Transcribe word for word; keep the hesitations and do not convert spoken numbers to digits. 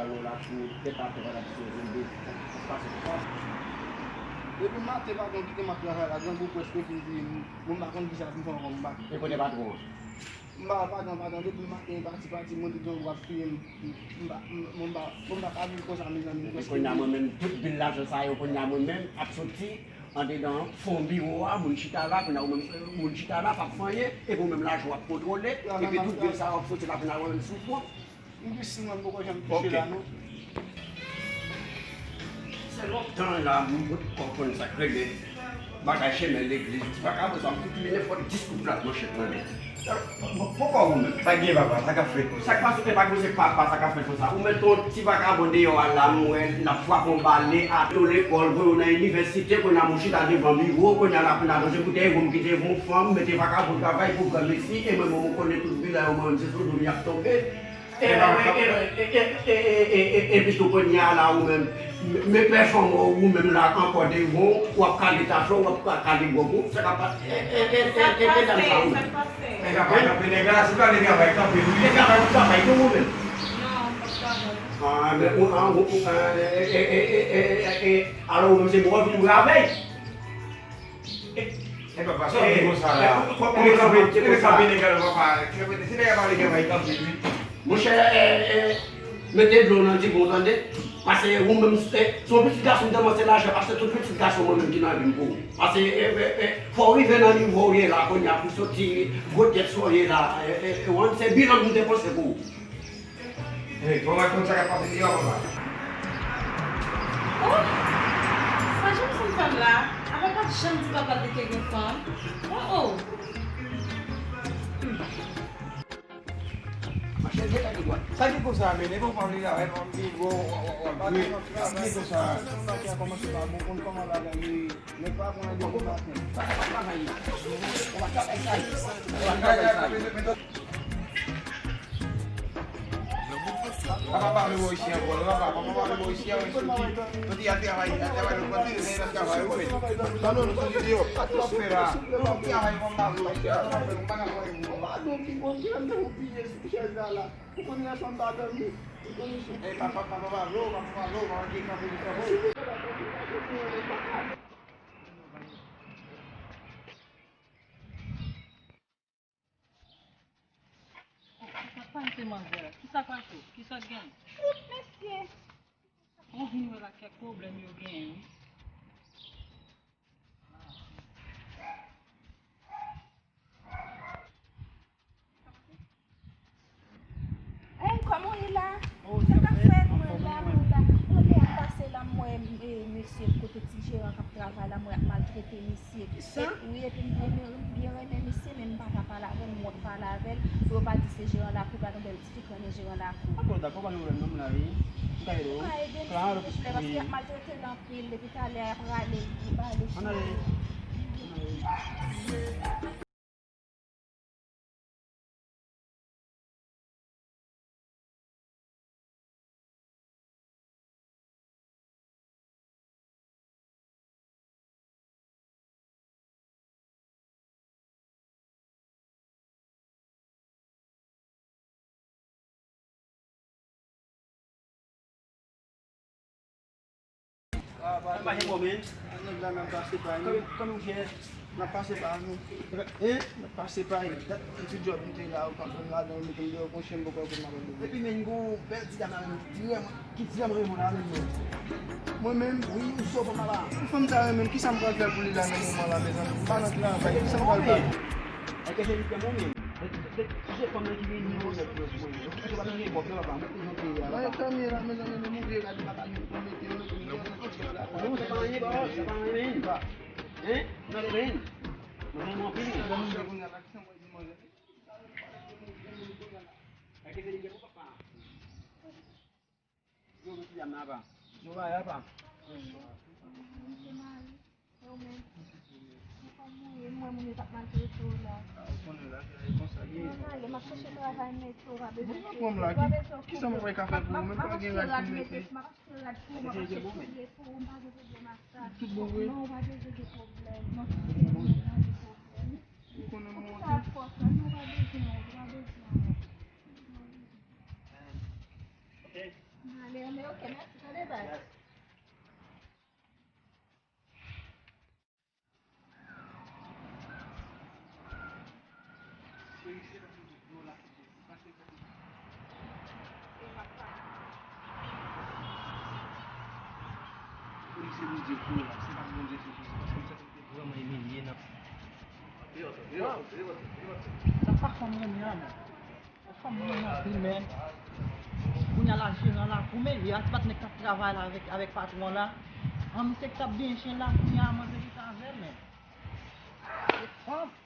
Yo la tou tèt atè, pa t ap sou zil de pase konsa. Depi maten, patwon kite m ap travay la, grangou prèske fin touye m. Mwen m pa konn kisa pou m fè ankò, m pa. E kote patwon an? M pa wè patwon, patwon, depi maten pati, pati, mwen te di w ap touye m. M pa, m, mwen m pa, mwen m pa ka viv konsa, mezanmi. Epi kounye a mwen menm, tout bil lajan sa yo, kounye a mwen menm ap soti andedan fon biwo a, moun chita la, kounye a ou menm, moun chita la, p ap fè anyen, epi ou menm lajan w ap kontwole, epi tout bil sa yo ap soti la, kounye a ou menm sou fon. M gen sis mwa m poko janm touche la non. Se lontan la m pot ko konn sa k rele bagay chemen legliz. Ti vakabon sa m fout li nenpòt dis kout plat manchèt nan men. Poko ou menm. Pa gen papa, sa k ap fèt konsa? Sa k pase, e pa gen se papa sa k ap fèt konsa. Ou met yon ti vakabon deyò a la, m wè l ap frape yon bale, ale w lekòl, voye w nan inivèsite, kounye a m chita devan biwo, kounye a l ap vin aranse pou tèyè, m kite yon fanm, mete vakabon travay pou granmesi, e mwen menm ou konnen tout bil la yo mwen menm se sou do m y ap tonbe. E, e, epi tou kounye a la ou menm, men pèfòm ou menm la ankò devan w, w ap kale tafè w, w ap ka- kale gwòg ou, sa k ap pase? E, e, e, e, e, e dam sa ou menm. Nèg la pa kanpe, nèg la, se pa nèg la pa kanpe, wi. Nèg la pa kanpe, ou menm. Ah, men ou, ah, ou, ou, ah, e, e, e, alò ou menm se bon, ou vin bravèy. E papa, sa w di konsa la? Kòman w kanpe, e kanpe nèg la, papa? Se nèg la pale, nèg la pa kanpe, wi. Monchè, e, e, mete dlo nan diven w tande. Paske ou menm, e, se yon pitit gason m te panse lajan, paske tout pitit gason mwen menm ki nan vi m pou ou. Paske, e, e, e, fò w rive nan nivo w ye la kounye a pou soti gwo tèt sa w ye la. E, e, e, w se bilan m te panse pou ou. Hey, bon, mwen konn sa k ap pase deyò, papa. Oh! Sa janm sanm fanm la? Apa pa t janm di papa l te gen fanm? Oh, oh! Machè, je ta ki dwat. Sa ki konsa, men, e bon, fanm li la, e fanm li, bon, w ap jwe. Sa ki konsa? Sa ki a kòmanse pa bon, konn kòman bagay ye. Nèg pa konn ede pou maten. Ou pa ka travay sa. Ou pa ka travay sa. Ou pa ka travay sa. Papa pa vle wè isi ankò, non, papa, papa pa vle wè isi ankò, soti, soti al travay, al travay lòt kote, se lòt travay ou fè. Sa nou, nou soti deyò. Sa w ap fè la? Non, travay, papa pa vle wè isi ankò, papa pa vle wè isi ankò. Ey, papa, papa pa vle w, papa pa vle w, papa gen kanpe li kanpe w. Sa k pase manzè? Kisa k pase? Kisa k gen? Fout mesye! Ou vin wè la kèk pwoblèm yo genyen wi. Hey, kòman w ye la? Sa k ap fèt? Mwen la, mwen la. Mwen te ap pase la, m wè, e, mesye kote ti jeran k ap travay la, m wè y ap maltrete misye. Kisa? E, wi, epi m byen, m byen renmen misye, men m pa ka pale avè l, m wont pale avè l. Pou yo pa di se jeran lakou, gad yon bèl ti fi k renmen jeran lakou. Dakò, dakò, pa gen pwoblèm non, m la, wi. M ka ede w. Ou ka ede m, silvouplè, paske y ap maltrete l anpil, depi talè a y ap rale, li ba li. Ann ale. Ann ale. Sa pa gen pwoblèm. Nèg la n ap pase pa nou. Kòman, kòman w fè? N ap pase pa nou. Hein? N ap pase pa. Dat ti djòb m te la, ou konprann ladan, ou mete m deyò, konchè m poko konn m ap. Epi men, gon bèl ti dam la menm, vrèman, ki vrèman renmen w la menm, non. Mwen menm? Wi, ou sou fanm la. Pou fanm sa renmen m, kisa m pral fè pou li la nan moman la, mezanmi? M pa nan travay, kisa m pral fè? Èske se li ki renmen w menm? Se fanm nan ki vin di mwen nèg yo pou mwen. Ou pa nan repòt non, papa, mwen te nan peyi a, papa. Mwen tanmi la, mezanmi, nou mouri la, nou pa ka mete yo, nou mete yo la. Non, se pa anyen, papa, se pa anyen. Hein? Nan domen. Mwen renmen w anpil. Èske se li ki renmen w, papa? Yo, mwen ti dam nan apa? Yo, ba, apa? Yo, men. Ou konn mwen, mwen, moun yo t ap maltrete w la. Ah, ou konnen la, se konsa ye. Mwen ale, m ap chèche travay, mete w, pa bezwen. Mwen pa pran la, ki, kisa mwen pral ka fè pou ou? Mwen pa gen rad pou mete. M ap achte rad pou ou, m ap achte souliye pou ou, m pa gen pwoblèm ak sa. Tout bon vre? Non, ou pa bezwen gen pwoblèm. M ap achte rad, pa gen pwoblèm. Ou konnen mwen. Ou pa fòs la, non, ou pa bezwen, ou pa bezwen. Ok. M ale, Sa pa fanm renmen an, men. Sa fanm renmen anpil, men. Kounye a la, jeran la goumen, li a ti bat nèg k ap travay la avèk, avèk patwon la. An, misye k t ap benyen chen la, kounye a manzè rete avè l, men. Se fanm.